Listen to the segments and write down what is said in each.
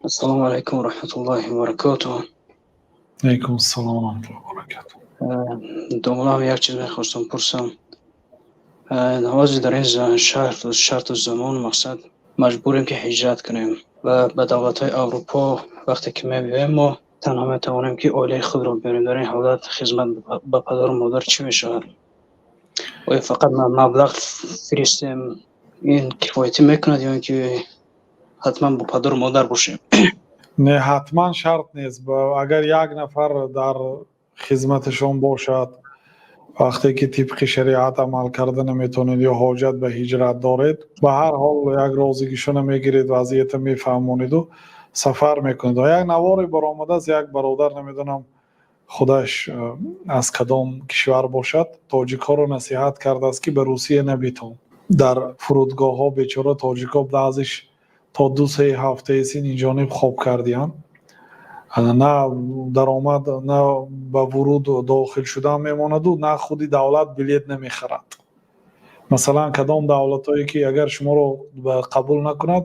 Ассалому алайкум ва раҳматуллоҳи ва баракотуҳ. Алайкум ассалом ва раҳматуллоҳи ва баракотуҳ. Домулам, як чиз мехостам пурсам. Ҳозир дар ин шарту замон, мақсад, маҷбурем, ки ҳиҷрат кунем ва ба давлатҳои Аврупо вақте ки мебиёем, мо танҳо метавонем, ки оилаи худро биёрем. Дар ин ҳолат хизмат ба падару модар чӣ мешавад? Оё фақат маблағ фиристем, ин кифоятӣ мекунад ё ин ки ҳатман бо падару модар бошем? Не, ҳатман шарт нест. Агар як нафар дар хизматашон бошад, вақте ки тибқи шариат амал карда наметавонед ё ҳоҷат ба ҳиҷрат доред, ба ҳар ҳол як розигишона мегиред, вазъията мефаҳмониду сафар мекунед. Як наворе баромадааст, як бародар, намедонам, худаш аз кадом кишвар бошад, тоҷикҳоро насиҳат кардааст, ки ба Русия набитон. Дар фурудгоҳҳо бечора тоҷикҳо баъзеш то 2-3 ҳафтаи син инҷониб хоб кардиянд, на даромад, на ба вуруд дохил шудан мемонаду, на худи давлат билет намехарад. Масалан, кадом давлатҳое ки агар шуморо қабул накунад,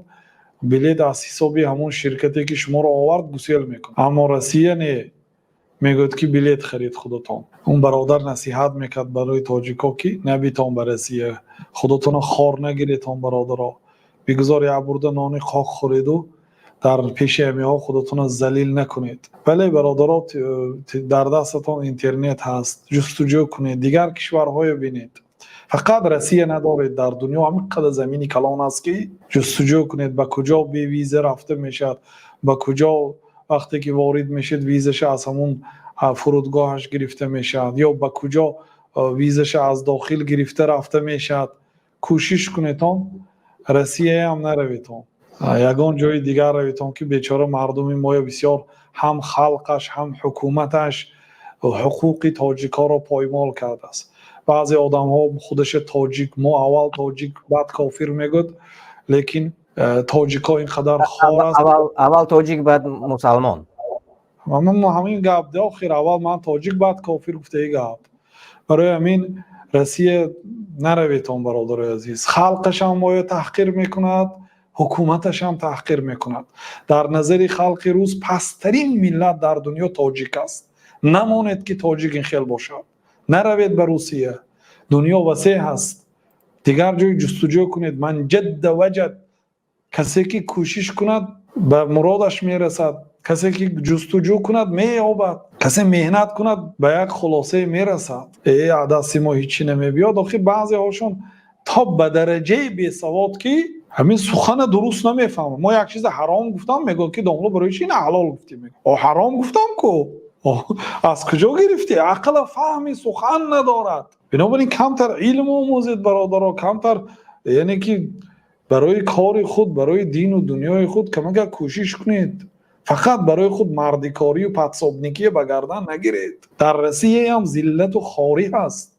билет аз ҳисоби ҳамон ширкате, ки шуморо овард, гусел мекунад. Аммо Россия не, мегӯяд, ки билет харид худатон. Он бародар насиҳат мекард барои тоҷикҳо, ки набитон ба Россия, худотонро хор нагиретон, бародаро. Бигузор як бурда нони қоқ хӯреду дар пеши ҳамиҳо худотонро залил накунед. Бале, бародаро, дар дастатон интернет ҳаст, ҷустуҷӯ кунед, дигар кишварҳое бинед. Фақат Россия надоред, дар дунё ҳамин қадар замини калон аст, ки ҷустуҷӯ кунед, ба куҷо бевиза рафта мешавад, ба куҷо вақте ки ворид мешед, визаша аз ҳамун фурудгоҳаш гирифта мешавад ё ба куҷо визаша аз дохил гирифта рафта мешавад. Кӯшиш кунедон, Россияам нараведон, ягон ҷои дигар раведон, ки бечора мардуми моя бисёр ҳам халқаш, ҳам ҳукуматаш ҳуқуқи тоҷикҳоро поймол кардааст. Баъзе одамҳо худаша тоҷик, мо аввал тоҷик, баъд кофир мегӯяд, лекин тоҷикҳо ин қадар хор аст. Аввал тоҷик, баъд мусалмон. Ҳамин гап, охир аввал ман тоҷик, баъд кофир гуфтаи гап. Барои ҳамин Россия нараведон, бародарои азиз. Халқашам моя таҳқир мекунад, ҳукуматашам таҳқир мекунад. Дар назари халқи рус пасттарин миллат дар дунё тоҷик аст. Намонед, ки тоҷик ин хел бошад. Наравед ба Русия, дунё васеъ ҳаст, дигар ҷой ҷустуҷӯ кунед. Ман ҷадда ваҷад, касе ки кӯшиш кунад, ба муродаш мерасад, касе ки ҷустуҷӯ кунад, меёбад, касе меҳнат кунад, ба як хулосае мерасад. Дасти мо ҳичи намебиёд. Охир баъзеҳошон то ба дараҷаи бесавод, ки ҳамин сухана дуруст намефаҳмад. Мо як чиза ҳаром гуфтам, мегӯяд, ки домло, барои чи ина ҳалол гуфтӣ? О, ҳаром гуфтам ку, аз куҷо гирифтӣ? Ақла фаҳми сухан надорад. Бинобар ин камтар илм омӯзед, бародаро, камтар, яъне ки барои кори худ, барои дину дунёи худ камака кӯшиш кунед. Фақат барои худ мардикорию подсобникие ба гардан нагиред. Дар Россияам зиллату хорӣ ҳаст.